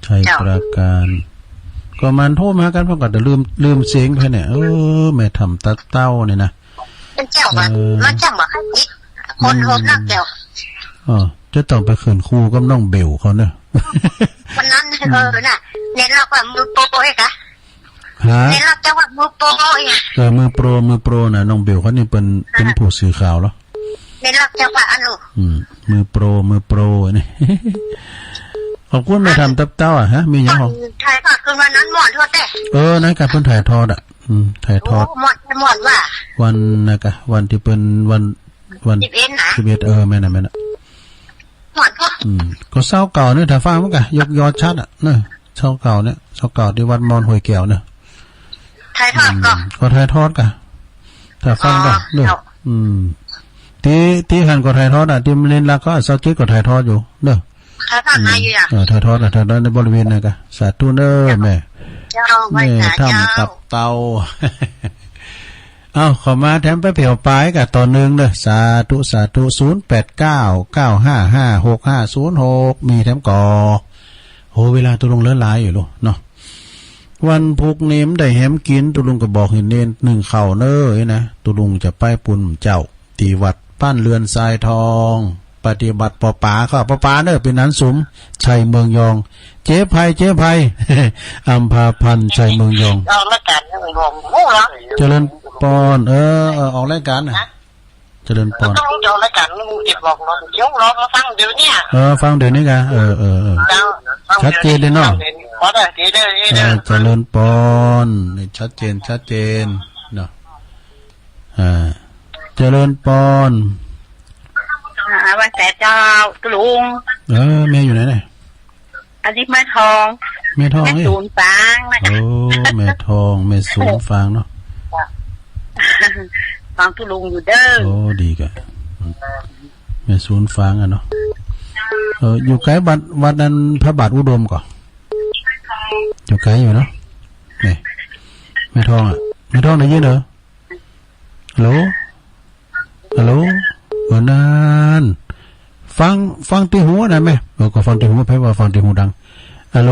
ชัยปราการ เจ้า ก็มันโทรมากั๋น เปิ้นก็จะลืม ลืมเสียงไปเนี่ย เออ แม่ถ้ำตับเต่าเนี่ยนะ เปิ้นเจ้าว่า เออ มันเจ้าว่าใค่ติด คนโทรนักเจ้า อืม อ๋อ จะต้องไปขึ้นคู่กับน้องเบลเขาเน้อ วันนั้น อืม เออ น่ะ เน้นลักษณ์ว่ามือโปรไอ้กะ ฮะ เน้นลักษณ์จังหวัดมือโปรอีก เออ มือโปร มือโปรน่ะ น้องเบลเขานี่เปิ้น ฮะ เปิ้นผู้สื่อข่าวเหรอ เน้นลักษณ์จังหวัดอันลูก อืม มือโปร มือโปรนี่ ขอบคุณแม่ถ้ำตับเต่าอะ ฮะ มีหยังของ ถ่ายทอดคืนวันนั้นม่วนทั่วแต่ เออ นั่นกะ เปิ้นถ่ายทอดอะ อืม ถ่ายทอด โอ้ ม่วน ม่วนว่ะ วันน่ะกะ วันตี้เปิ้น วัน วัน สิบเอ็ดน่ะ สิบเอ็ด เออ แม่นน่ะ แม่นน่ะ ม่วนทั่ว อืม ก็เซาเก่าเนี่ย ถ้าฟังมันกะ ยกยอชัดอะเนาะ เซาเก่าเนี่ย เซาเก่าตี้วัดมอนห้วยแก้วเนี่ย ถ่ายทอดก่อ อืม ก็ถ่ายทอดกะ ถ้าฟังกะ อ๋อ เนาะ เจ้า อืม ตี้ ตี้หั้นก็ถ่ายทอดอะ ตี้มันเล่นลักษณ์ก็ เซาเจ็ดก็ถ่ายทอดอยู่เนาะ ถ่ายทอดมาอยู่อะ อืม เออ ถ่ายทอดอะ ถ่ายทอดในบริเวณนั้นกะ สาธุเน้อแม่ เจ้า ไหว้สาเจ้า แม่ถ้ำตับเต่า เอ้า เข้ามาแถมไปแผ่วป๋ายกะต๋อนนึ่งเน้อ สาธุ สาธุ ศูนย์แปดเก้า เก้าห้าห้า หกห้าศูนย์หก มีแถมก่อ โห เวลาตุ๊ลุงเหลือหลายอยู่ลูกเนาะ โห วันพุธนี้บ่ได้แหมกิ๋น ตุ๊ลุงก็บอกหื้อเณรนึ่งข้าวเน่อ นะ ตุ๊ลุงจะไปปูนเจ้า ตี้วัดบ้านเรือนทรายทอง ปฏิบัติปอป๋า ข้าปอป๋าเน่อ เป๋นหลานสุม ชัยเมืองยอง เจ๊ไพ เจ๊ไพ อัมพาพันธ์ ชัยเมืองยอง ออกรายก๋านเมืองยอง ฮู้ละ เจริญปอน เออ เออ ออกรายก๋านน่ะ ฮะ เจริญปอน ตุ๊ลุงจะออกรายก๋าน ตุ๊ลุงจะบอกเนาะ เดี๋ยวรอมาฟังเดี๋ยวเนี้ย เออ ฟังเดี๋ยวนี้กะ เออ เออ เออ เจ้า ฟังเดี๋ยวนี้ ชัดเจนเลยเนาะ ฟังเดี๋ยวนี้ พอได้ ดีเด้อ ดีเด้อ เออ เจริญปอน นี่ชัดเจน ชัดเจนเนาะ อ่า เจริญปอน อ่า ว่าแต่เจ้า ตุ๊ลุง เออ แม่อยู่ไหนเนี่ย อันนี้แม่ทอง แม่ทอง แม่ เอ้ย สูนฝางนะ โอ้ แม่ทอง แม่สูนฝางเนาะ ฟังตุ๊ลุงอยู่เด้อ โอ้ ดีกะ แม่สูนฝางอะเนาะ เออ อยู่ใก้วัด วัดนั้นพระบาทอุดมก่อ อยู่ใก้อยู่เนาะ นี่ แม่ทองอะ แม่ทองได้ยินเหรอ ฮัลโหล ฮัลโหล เออ นั่น ฟัง ฟังตี้หูนะแม่ เออ ก็ฟังตี้หู ไผว่าฟังตี้หูดัง ฮัลโหล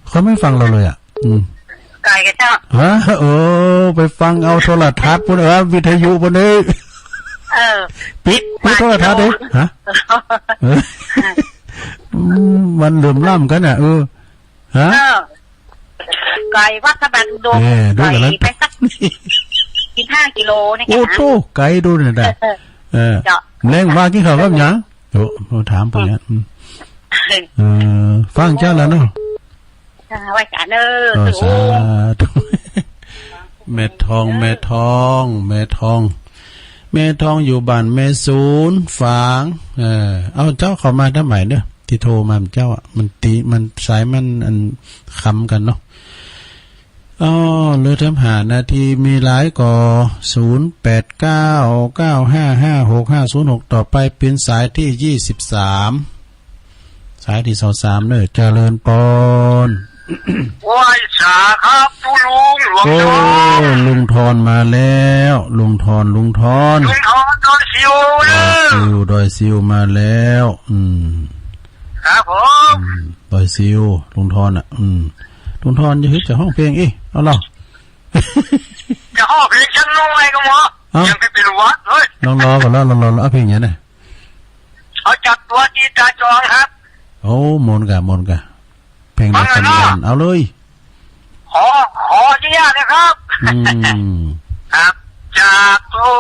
เขาไม่ฟังเราเลยอะ อืม ไกลกะเจ้า ฮะ เออ ไปฟังเอาโทรทัศน์ปู้น เออ วิทยุปู้นเอ้ย เออ ปิด ปิดโทรทัศน์เอ้ย ฮะ เออ อืม มันเหลื่อมล้ำกั๋นน่ะ เออ ฮะ เออ ไกลวัดพระบาทอุดม เออ ดูกั๋นแล้ว ไกลไปสักสิบห้ากิโลเนี่ย โอ้โธ่ ไกลดูเนี่ยได้ เออ เออ เจ้า แลงว่ากิ๋นข้าวกับหยัง โอ้ ถามไปเนี่ย อืม เออ ฟังเจ้าแล้วเนาะ อ่า ไหว้สาเนอะ เออ สาธุ แม่ทอง แม่ทอง แม่ทอง แม่ทองอยู่บ้านแม่สูนฝาง เออ เอาเจ้าเข้ามาทำไมเนอะ ตี้โทรมาเจ้าอะ มันตี มันสายมันอันคำกั๋นเนาะ อ้อ เหลือแถมห้านาที มีหลายก่อ ศูนย์แปดเก้า เก้าห้าห้า หกห้าศูนย์หก ต่อไปเป๋นสายตี้ยี่สิบสาม สายตี้ซาวสามเนอะ เจริญปอน ไหว้สาครับ ตุ๊ลุงหลวง โอ้ ทอง ลุงทอนมาแล้ว ลุงทอน ลุงทอน ลุงทอนดอยซิวเนอะ ดอยซิว ดอยซิวมาแล้ว อืม ครับผม อืม ดอยซิว ลุงทอนอะ อืม ลุงทอนจะฮิตจะฮ้องเพลงอี้ เอาเล่า จะฮ้องเพลงสักหน่อยก็หมอ เอ้า ยังไปเป๋นหวัดเลย ลองรอก่อนละ ลองรอละ เอาเพลงหยังเนี่ย เอาจับตั๋วตรีตราจองครับ โอ้ ม่วนก่ะ ม่วนก่ะ เพลงในต๋ำนาน เอาเลย ขอ ขออนุญาตนะครับ อืม ครับ จับตั๋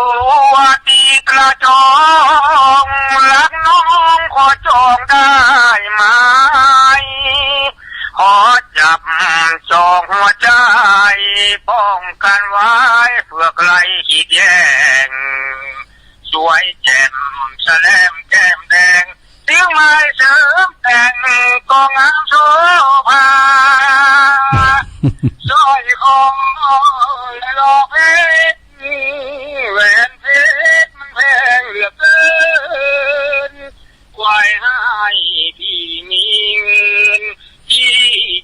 วตรีตราจอง รักน้องขอจองได้ไหม ขอจับจองหัวใจ๋ ป้องกันไว้เผื่อใครคิดแย่ง สวยแจ่มแสลมแก้มแดง เสียงไม้เสริมแต่งก็งามโสภา สร้อยคอและดอกเพชร แหวนเพชรมันแพงเหลือเกิน ไหว้ให้พี่มีเงิน พี่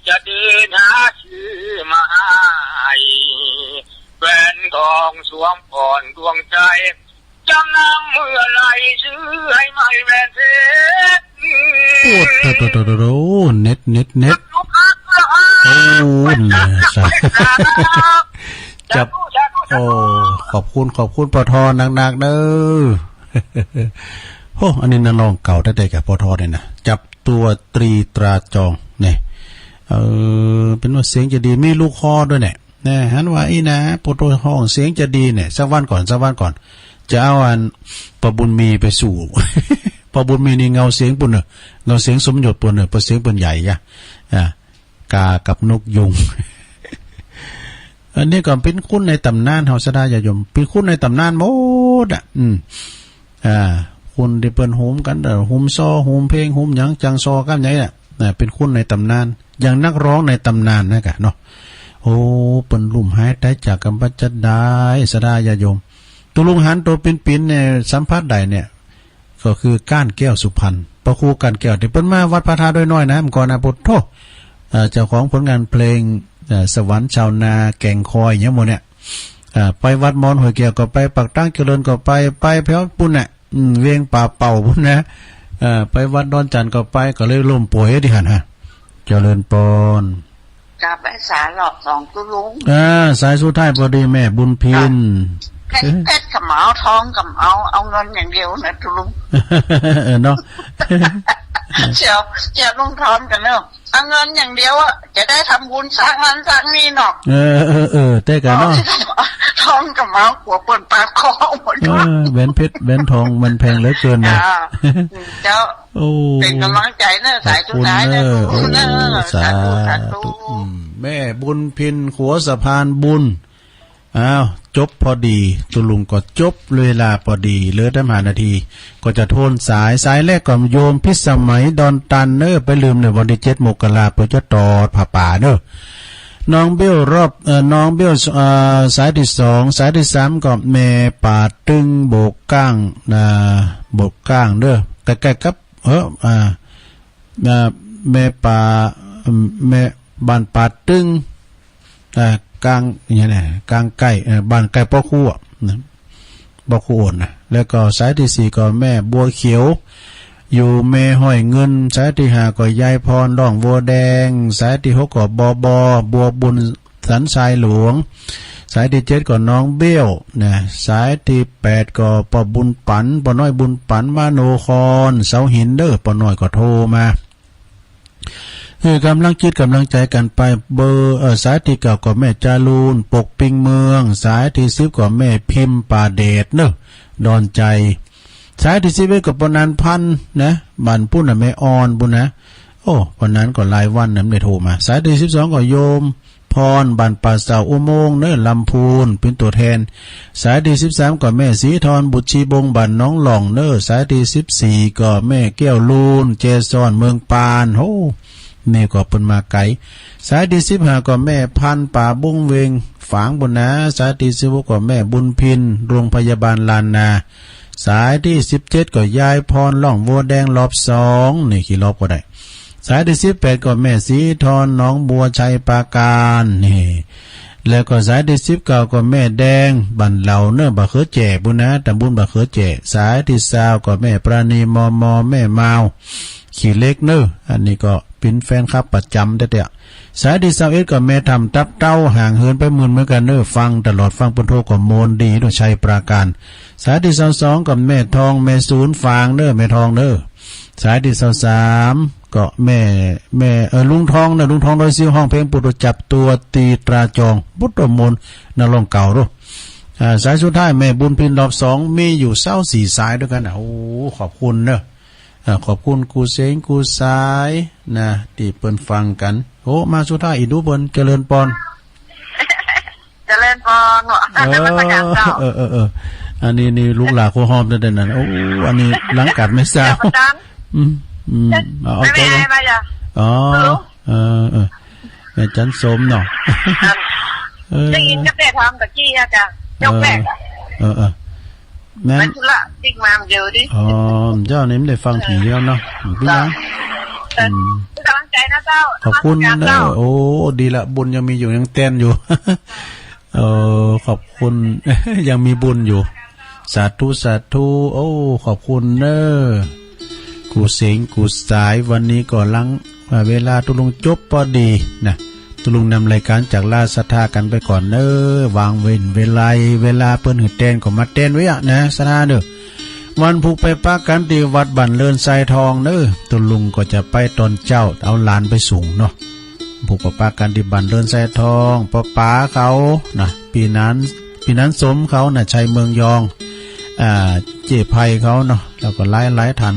จะเดินหาซื้อมาให้ แหวนทองสวมอ่อนดวงใจ จำนำเมื่อไหร่ซื้อให้ใหม่แหวนเพชร โอ้ โต โต โต โต โต เน็ต เน็ต เน็ต โอ้ เนี่ย สาธุ จับ โอ้ ขอบคุณ ขอบคุณ ปอทอ หนักๆ เด้อ โอ้ อันนี้นักร้องเก่าแต๊ๆ ก่ะ ปอทอ เนี่ยนะ จับตั๋วตรีตราจอง เนี่ย เออ เป๋นว่าเสียงจะดี มีลูกคอด้วยเนี่ย แน่ หันว่าอี้นะ ปอทอฮ้องเสียงจะดีเนี่ย สักวันก่อน สักวันก่อน จะเอาอัน ป้อบุญมีไปสู้ ป้อบุญมีนี่เงาเสียงปู้นเน่อ เงาเสียงสมยศปู้นเน่อ เพราะเสียงเปิ้นใหญ่ยะ อ่า กากับนกยูง อันนี้ก็เป๋นคุณในต๋ำนานเฮา ศรัทธาญาติโยม เป๋นคุณในต๋ำนานหมดอะ อืม อ่า คุณตี้เปิ้นโฮมกั๋น เอ่อ โฮมซอ โฮมเพลง โฮมหยัง จังซอกั๋นใหญ่น่ะ น่ะ เป๋นคุณในต๋ำนาน อย่างนักร้องในต๋ำนานนะกะเนาะ โอ้ เปิ้นลุ่มหายต๋ายจากกั๋นไปจักใด ศรัทธาญาติโยม ตุ๊ลุงหันตั๋วปิ๋นๆ เนี่ย สัมผัสได้เนี่ย ก็คือก้านแก้วสุพรรณ พระครูก้านแก้ว ตี้เปิ้นมาวัดพระธาตุดอยน้อยนะ เมื่อก่อนนะ พุทโธ เอ่อ เจ้าของผลงานเพลง เอ่อ สวรรค์ชาวนา แก่งคอย อย่างหมู่เนี่ย อ่า ไปวัดมอนห้วยแก้วก็ไป ปากตางเจริญก็ไป ไปแถวปู้นน่ะ อืม เวียงป่าเป่าปู้นนะ เอ่อ ไปวัดดอนจั่นก็ไป ก็เลยล้มป่วยตี้หั้นฮะ เจริญปอน กราบไหว้สารอบสองตุ๊ลุง อ่า สายสุดท้ายปอดีแม่บุญพิน ค่ะ เพชร เพชรก็บ่เอา ทองก็บ่เอา เอาเงินอย่างเดียวนะตุ๊ลุง เออเนาะ เจียว เจียวลุงทอนกันเนาะ เอาเงินอย่างเดียวอะ จะได้ทำบุญสร้างนั่นสร้างนี่เนาะ เออ เออ เออ แต่ก็เนาะ ทองก็บ่เอา กั๋วเปิ้นปาดคอหมด เออ แหวนเพชร แหวนทองมันแพงเหลือเกินนะ อ่า เจ้า โอ้ เป๋นก๋ำลังใจ๋เนอะ สายสุดท้ายเนอะ ขอบคุณเนอะ โอ้ สาธุ สาธุ สาธุ อืม แม่บุญพิน ขัวสะพานบุญ อ้าว จบปอดี ตุ๊ลุงก็จบเวลาปอดี เหลือแต่ห้านาที ก็จะโทนสาย สายแรกก็โยมพิสมัยดอนตันเนอะ ไปลืมเนอะ วันตี้เจ็ดมกราเปิ้นจะตอดผ้าป่าเนอะ น้องเบ้วรอบ เอ่อ น้องเบ้ว เอ่อ สายตี้สอง สายตี้สามก็แม่ป่าตึงโบกก้าง อ่า โบกก้างเนอะ ใก้ๆ กับ เออ อ่า อ่า แม่ป่า อืม แม่ บ้านป่าตึง อ่า ก้าง อะหยังนะ ก้างใก้ เอ่อ บ้านใก้ป้อครัวนะ ป้อครัวนะ แล้วก็สายตี้สี่ก็แม่บัวเขียว อยู่แม่ฮ้อยเงิน สายตี้ห้าก็ยายพร ร่องบัวแดง สายตี้หกก็ บอ บอ บัวบุญ สันทรายหลวง สายตี้เจ็ดก็น้องเบ้วนะ สายตี้แปดก็ป้อบุญปั๋น ป้อน้อยบุญปั๋น มโนคร เสาหินเนอะ ป้อน้อยก็โทรมา หื้อก๋ำลังจิตก๋ำลังใจ๋กั๋นไป เบอร์ เอ่อ สายตี้เก้าก็แม่จารูน ปกปิงเมือง สายตี้สิบก็แม่พิมพ์ป่าแดดเนอะ ดอนใจ๋ สายตี้สิบเอ็ดก็ป้อนานพันธุ์นะ บ้านปุ้นน่ะ แม่อ่อนปุ้นนะ โอ้ ป้อนานก็หลายวันนะ บ่ได้โทรมา สายตี้สิบสองก็โยมพร บ้านป่าเสาอุโมงค์เนอะ ลำพูน เป๋นตั๋วแทน สายตี้สิบสามก็แม่ศรีทร บุตรชีบง บ้านหนองหล่องเนอะ สายตี้สิบสี่ก็แม่แก้วลูน เจสอน เมืองปาน โห นี่ก็เปิ้นมาไก๋ สายตี้สิบห้าก็แม่พันธุ์ ป่าบุ้งเวงฝางปุ้นนะ สายตี้สิบหกก็แม่บุญพิน โรงพยาบาลล้านนา สายตี้สิบเจ็ดก็ยายพร ร่องบัวแดง รอบสอง นี่กี่รอบก็ได้ สายตี้สิบแปดก็แม่ศรีทร หนองบัว ชัยปราการ นี่ แล้วก็สายตี้สิบเก้าก็แม่แดง บ้านเหล่าเนอะ บ่าเขือแจ้ปุ้นนะ ต๋ำบลบ่าเขือแจ้ สายตี้ซาวก็แม่ปราณี มม แม่มาว ขี้เหล็กเนอะ อันนี้ก็เป๋นแฟนคลับประจ๋ำแต๊ๆ สายตี้ซาวเอ็ดก็แม่ถ้ำตับเต้า ห่างเหินไปเมินเหมือนกั๋นเนอะ ฟังตลอด ฟังเปิ้นโทรก็ม่วนดีเนอะ ชัยปราการ สายตี้ซาวสองก็แม่ทอง แม่ศูนย์ฝางเนอะ แม่ทองเนอะ สายตี้ซาวสามก็แม่ แม่ เอ่อ ลุงทองเนอะ ลุงทองดอยซิว ฮ้องเพลงปุตโตจับตัวตีตราจอง ปุตโตม่วน นักร้องเก่าเนอะ อ่า สายสุดท้ายแม่บุญพิน รอบสอง มีอยู่ซาวสี่สายตวยกั๋นนะ โอ้ ขอบคุณเนอะ อ่า ขอบคุณกู้เสงกู้สายนะ ตี้เปิ้นฟังกั๋น โอ้ มาสุดท้ายอีกดูเปิ้น เจริญปอน เจริญปอน เออ นมัสการเจ้า เออ เออ เออ อันนี้นี่ลูกหลานโคฮอมแต๊ๆ นั่น โอ้ อันนี้หลังกัดแม่สาว เจ้าประจำ อืม อืม เอา เอาใจ แม่ กัน มาจ้ะ อ๋อ ฮัลโหล เออ เออ แม่จันสมเนาะ อัน เออ ได้ยินกับแม่ทองตะกี้อะจ้ะ ยกแรกอะ เออ เออ เออ แม่น ไปธุระติ๊กมาเดี๋ยวดิ อ๋อ เจ้านี่บ่ได้ฟังผีแล้วเนาะ เออ เป็นหยัง เออ อืม เป็นกำลังใจนะเจ้า ขอบคุณ นมัสการเจ้า เนอะ โอ้ ดีละ บุญยังมีอยู่ ยังแตนอยู่ เออ ขอบคุณ ยังมีบุญอยู่ สาธุ สาธุ โอ้ ขอบคุณเนอะ กู้เสงกู้สาย วันนี้ก็หลัง อ่า เวลาตุ๊ลุงจบปอดีนะ ตุ๊ลุงนำรายก๋านจากลาศรัทธากั๋นไปก่อนเนอะ วางเว้นเวลา เวลาเปิ้นหื้อแตนก็มาแตนไว้อะนะ ศรัทธาเนอะ วันพูกไปปะกั๋นตี้วัดบ้านเรินทรายทองเนอะ ตุ๊ลุงก็จะไปต๋อนเจ๊า เอาหลานไปส่งเนาะ พูกก็ปะกั๋นตี้บ้านเรินทรายทอง ป้อป๋าเขานะ ปี้หนาน ปี้หนานสมเขานะ ชัยเมืองยอง อ่า เจ๊ไพเขาเนาะ แล้วก็หลายๆ ต้าน